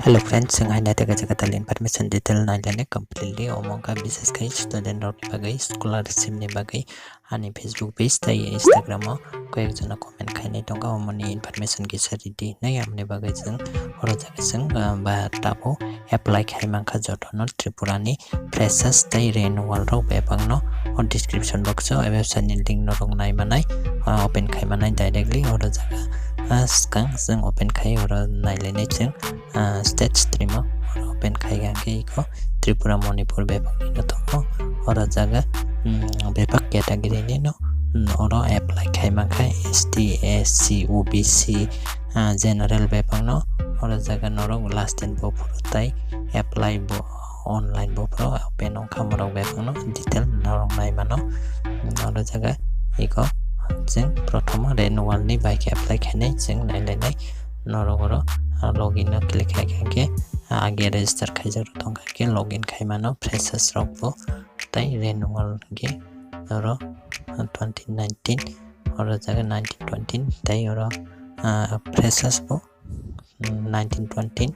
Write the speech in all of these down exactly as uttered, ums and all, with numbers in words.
Hello friends, chwng hai naithogo jaga tal information detail nailani completely. Omo wngkha bises khai student rokni bagwi, scholarship ni bagwi ani Facebook page tei Instagram o koi ek jona comment khainai tongo, omoni information kisa ridi hinwi. Amoni bagwi chwng oro jaga chwng, ah, ba tabuk apply khai mankha jotono Tripura ni freshers tei renewal rok bebakno o description box o website ni link no rok nai manai, ah, open khai manai directly oro jaga, ah, swkang chwng open khai oro nailainai chwng, ah, state stream o oro open khai hwnkhe iko Tripura, Manipur bebak ni no tongo oro jaga, mm, bebak category ni no, mm, oro apply khai mankha S T, S C, O B C, ah, general bebak no oro jaga norok last date bo phuru tai apply bo online bo phuru open wngkha morok bebak no detail norok nai mano. Oro jaga iko chwng prothom renewal ni bai khe apply khainai chwng nailainai norok oro, ah, login no click khai khe, ah, age register khaijak rok tongkha khe login khai mano freshers rok bo tei renewal khe oro twenty nineteen oro jaga nineteen twenty tei oro, ah, freshers bo nineteen twenty.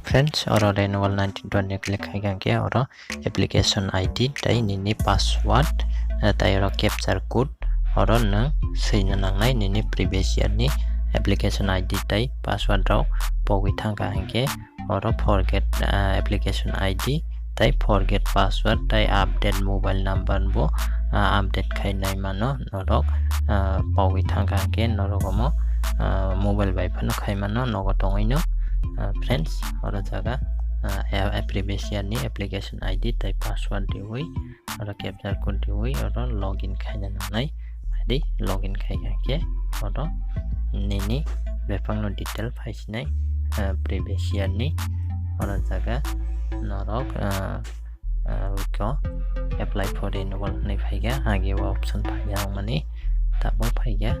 Friends, oro renewal nineteen twenty click khai khe oro application I D tei nini password, eh, tei oro captcha code oro nwng swina nangnai nini previous year ni application I D tei password rok pogwi thangkha hinkhe oro forget, ah, application I D tei forget password tei update mobile number bo, ah, update khainai mano norok, ah, pogwi thangkha hinkhe norok omo, ah, mobile bai phano khai mano nogo tongwi no, ah, friends oro jaga, ah, a-, a previous year ni application I D tei password riwi oro captcha code riwi oro login khaina nangnai. Adi login khai khe oro nini bebak no detail phaisinai, ah, previous year ni oro jaga norok, ah, ah, iko apply for renewal hinwi phaikha, age o option phaikha wngmani tabuk phaikha.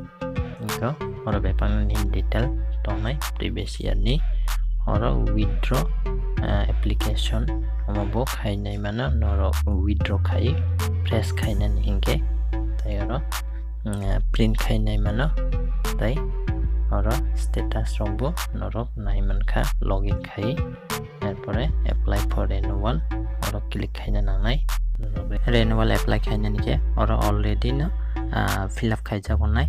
Iko oro bebak ni detail tongnai previous year ni oro withdraw, ah, application omo bo khainai mano norok withdraw khai fresh khainani hinkhe tei oro, mm, print khainai mano tei oro status rok bo norok nai mankha login khai. Erpore apply for renewal oro click khaina nangnai. Renewal apply khainani khe oro already no, ah, fill up khaijak wngnai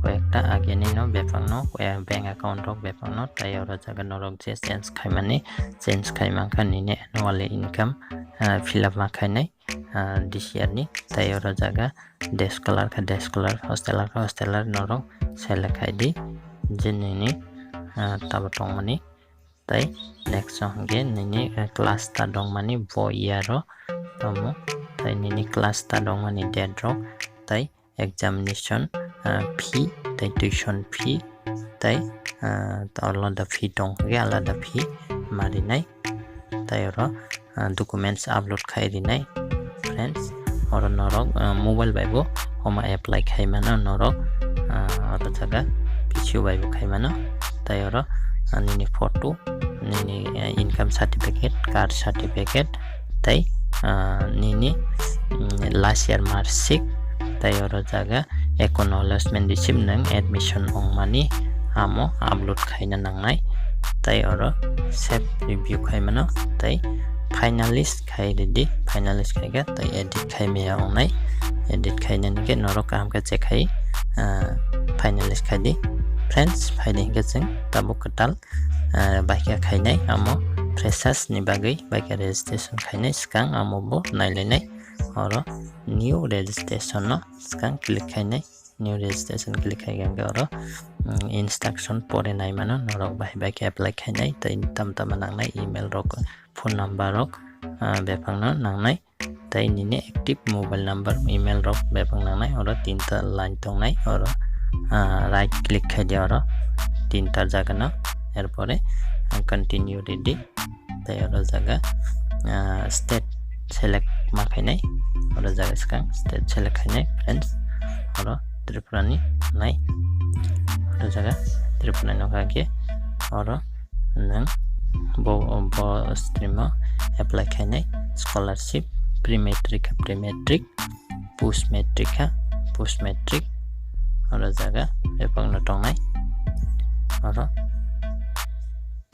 koi ekta ageni no bebak no, eh, bank account rok bebak no tei oro jaga norok je change khaimani change khai mankha nini annual income, ah, fill up ma khainai, ah, this year ni tei oro jaga day scholar kha day scholar, hosteler kha hosteler norok select khai di je nini, ah, tabo tongmani. Tei next o hwnkhe nini, eh, class ta dongmani bo year o tamo, tei nini class ta dongmani date rok, tei examination, ah, fee, tei tuition fee, tei, ah, alada fee tong hwnkhe alada fee ma rinai, tei oro, ah, documents upload khai rinai. Friends, oro norok, ah, mobile bai bo omo apply khai mano norok, ah, oro jaga P C O bai bo khai mano. Tei oro, ah, nini photo, nini, ah, income certificate, caste certificate, tei, ah, nini, mm, last year marksheet, tei oro jaga acknowledgement receipt nwng admission wngmani amo upload khaina nangnai. Tei oro save review khai mano, tei finalist khai ridi, finalist khai khe tei edit khai maya wngnai. Edit khainani khe norok kaham khe check khai, ah, finalist khai di. Friends, phaidi hinkhe chwng tabuk kwtal, ah, baikha khainai amo freshers ni bagwi baikha registration khainai swkang amo bo nailainai. Oro new registration no swkang click khainai. New registration click khai khe oro, mm, instruction pore nai mano norok bahai bai khe apply khainai tei tamo tamo nangnai email rok, phone number rok, ah, bebak no nangnai tei nini active mobile number, email rok bebak nangnai oro tinta line tongnai oro, ah, right click khai di oro tinta jaga no, erpore, ah, continue ridi. Tei oro jaga, ah, state select ma khainai, oro jaga swkang state select khainai, friends, oro Tripura ni nai, oro jaga Tripura ni nokha khe oro nwng bo, bo stream o apply khainai, scholarship, pre matric kha pre matric, post matric kha post matric, oro jaga bebak no tongnai, oro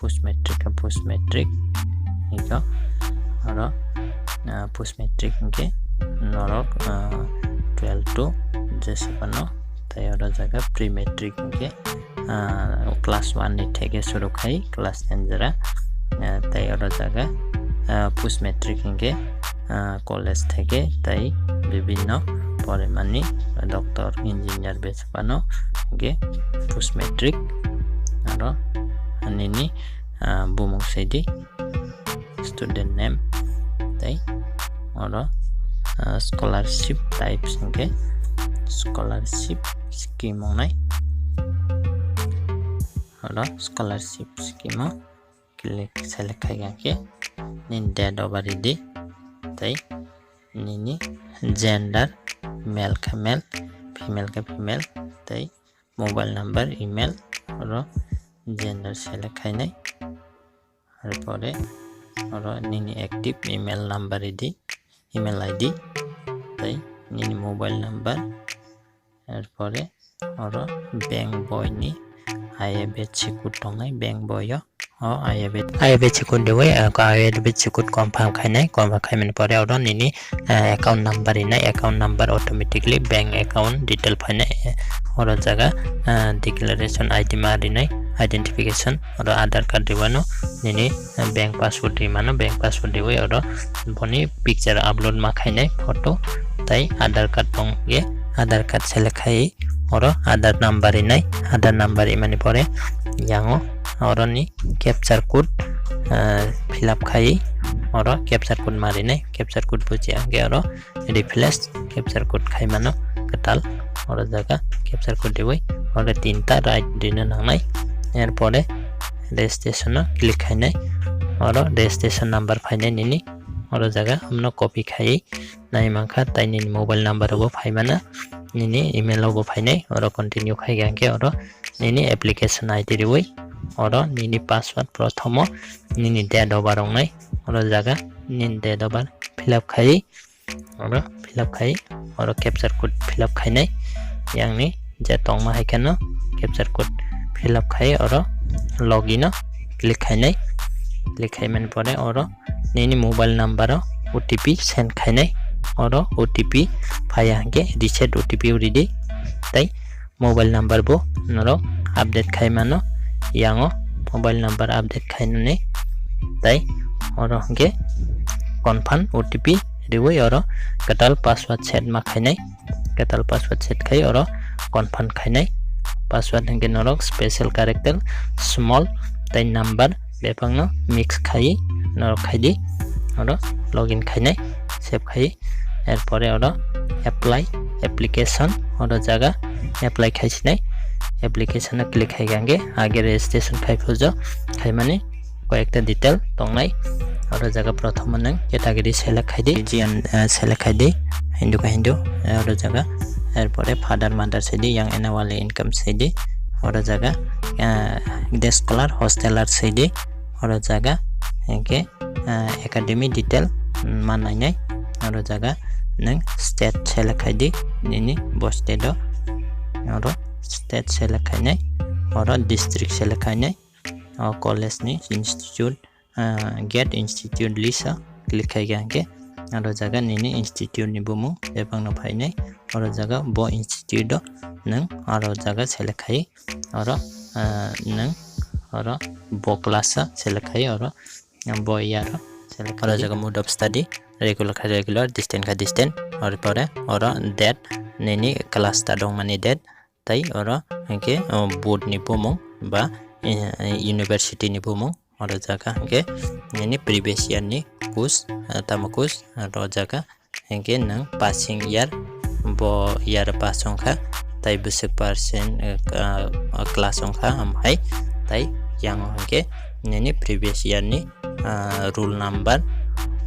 post matric khe post matric, hingkhe oro, ah, post matric hingkhe norok, ah, twelve to jesa phano tei oro jaga pre matric hingkhe, ah, class one ni theke suru khai class ten jora, ah, tei oro jaga, ah, post matric hingkhe, ah, college theke tei bibinno porimani doctor, engineer besa phano hingkhe post matric oro nini, ah, bumung sidi student name tei oro, ah, scholarship types hingkhe scholarship scheme wngnai. Oro scholarship scheme o click select khai khe nini date of birth ridi tei nini gender, male khe male, female khe female tei mobile number, email, oro gender select khainai. Arpore oro nini active email number ridi, email I D, tei nini mobile number. Arpore oro bank boi ni I F S C code tongnai, bank boi o. O I F S C code riwi, o I F S C code confirm khainai, confirm khaimani pore oro nini, eh, account number rinai, account number automatically bank account detail phainai, eh, oro jaga, eh, declaration I D ma rinai, identification, oro Aadhaar card riwano nini, eh, bank password rimano, bank password riwi oro boni picture upload ma khainai, photo tei Aadhaar card tongkhe Aadhaar card select khai oro Aadhaar number rinai, Aadhaar number rimani pore yango oroni captcha code, ah, fill up khai oro captcha code ma rinai, captcha code buji hingkhe oro replace captcha code khai mano kwtal oro jaga captcha code riwi oro tinta right rina nangnai, erpore registration o click khainai oro registration number phainai nini oro jaga amno copy khai nai mankha, tei nini mobile number rogo phaimana, nini email rogo phainai, oro continue khai hingkhe oro nini application I D riwi, oro nini password prothomo nini date of birth wngnai, oro jaga nini date of birth fill up khai, oro fill up khai, oro captcha code fill up khainai, yangni je tongma hai kheno captcha code fill up khai, oro login o click khainai, click khaimani pore oro nini mobile number o O T P send khainai, oro O T P phaiya hingkhe reset O T P ridi, tei mobile number bo norok update khai mano, yango mobile number update khainani, tei oro hingkhe confirm O T P riwi oro kwtal password set ma khainai, kwtal password set khai oro confirm khainai, password hingkhe norok special character small tei number bebakno mix khai norok khaidi, oro login khainai, save khai, erpore oro apply application, oro jaga apply khaisinai, application o click khai hingkhe age registration khai phujo khaimani koyekta detail tongnai, oro jaga prothomo nwng category select khaidi, G N, eh, select khaidi, Hindu khe Hindu, eh, oro jaga, erpore father mother sidi, young annual income sidi, oro jaga, eh, day scholar hosteler sidi, oro jaga hingkhe, ah, academy detail, mm, ma nainai. Oro jaga nwng state select khaidi, nini bo state o. Oro state select khainai, oro district select khainai. O college ni institute, ah, GATE institute list o click khai hingkhe oro jaga nini institute ni bumung bebakno phainai. Oro jaga bo institute o nwng oro jaga select khai oro, ah, nwng oro bo class o select khai oro bo year o select khai. Oro jaga mode of study regular khe regular, distance khe distance, oro pore oro date nini class start wngmani date, tei oro hingkhe, o, board ni bumung ba, eh, university ni bumung, oro jaga hingkhe nini previous year ni course, eh, tamo course, oro jaga hingkhe nwng passing year, bo year pass wngkha, tei bwswk percent, eh, ah, class wngkha, amhai tei yang hingkhe nini previous year ni, ah, roll number,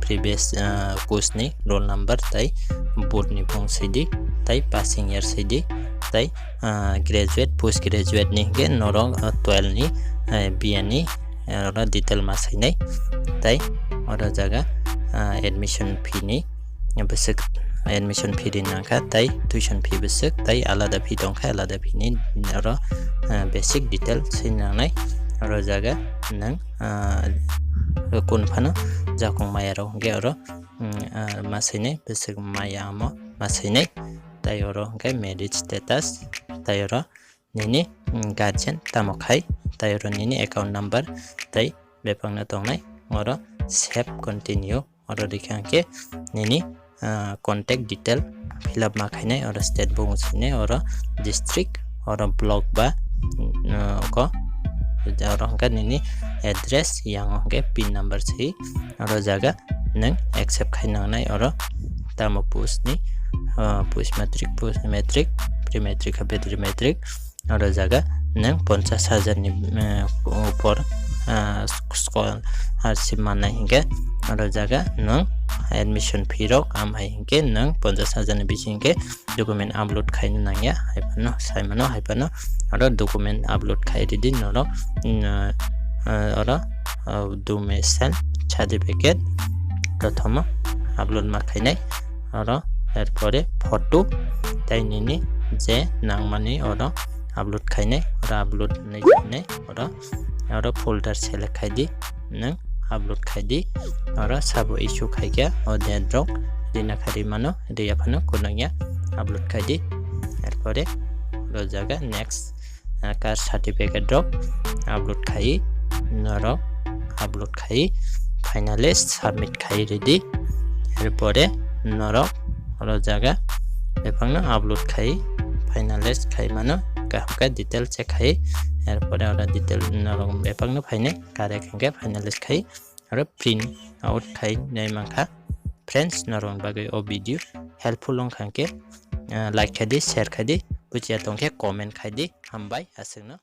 previous, ah, course ni roll number tei board ni bung sidi, tei passing year sidi, tei, ah, graduate, post graduate ni hingkhe norok, ah, twelve ni, eh, B A ni, eh, oro detail ma sainai, tei oro jaga, ah, admission fee ni bwswk admission fee ri nangkha, tei tuition fee bwswk, tei alada fee tongkha, alada fee ni oro, eh, basic detail swi nangnai. Oro jaga nwng, ah, kun phano jakong maya rok hwnkhe oro, mm, ah, ma swinai, bwswk maya amo ma swinai. Tai oro hwnkhe marriage status, tai oro nini, mm, guardian tamo khai, tai oro nini account number, tai bebakno tongnai, oro save continue, oro rikha hwnkhe nini, ah, contact detail fill up ma khainai, oro state bo swinai, oro district, oro block ba, mm, ko, oro hwnkhe nini address, yang hwnkhe pin number swi, oro jaga nwng accept khai nangnai, oro tamo post ni, ah, post matric, post matric, pre matric, pre matric, oro jaga nwng ponchash hajar ni, eh, upor, ah, sk-, scholarship mannai hinkhe, oro jaga nwng admission fee rok amhai hinkhe nwng ponchash hajar ni bisi hinkhe document upload khaina nangya, hai phano sai mano, hai phano oro document upload khai ridi norok, mm, ah, oro, ah, domicile certificate prothomo upload ma khainai. Oro, erpore photo, tai nini je nangmani oro upload khainai, oro upload nai khainai, oro, oro folder select khaidi, nwng upload khaidi, oro sabo issue khaikha, o date rok rina kha ri mano, riya phano kunangya upload khaidi, erpore oro jaga next, ah, caste certificate rok upload khai, norok upload khai, finally submit khai ridi. Erpore norok oro jaga bebakno upload khai, finalize khai mano, kaham khe detail check khai, erpore oro detail norok bebakno phainai, correct hinkhe finalize khai, oro print out khai nai mankha. Friends, norokni bagwi o video helpful wngkha hinkhe, ah, like khai di, share khai di, bujiya tongkhe comment khai di. Hambai aswkno.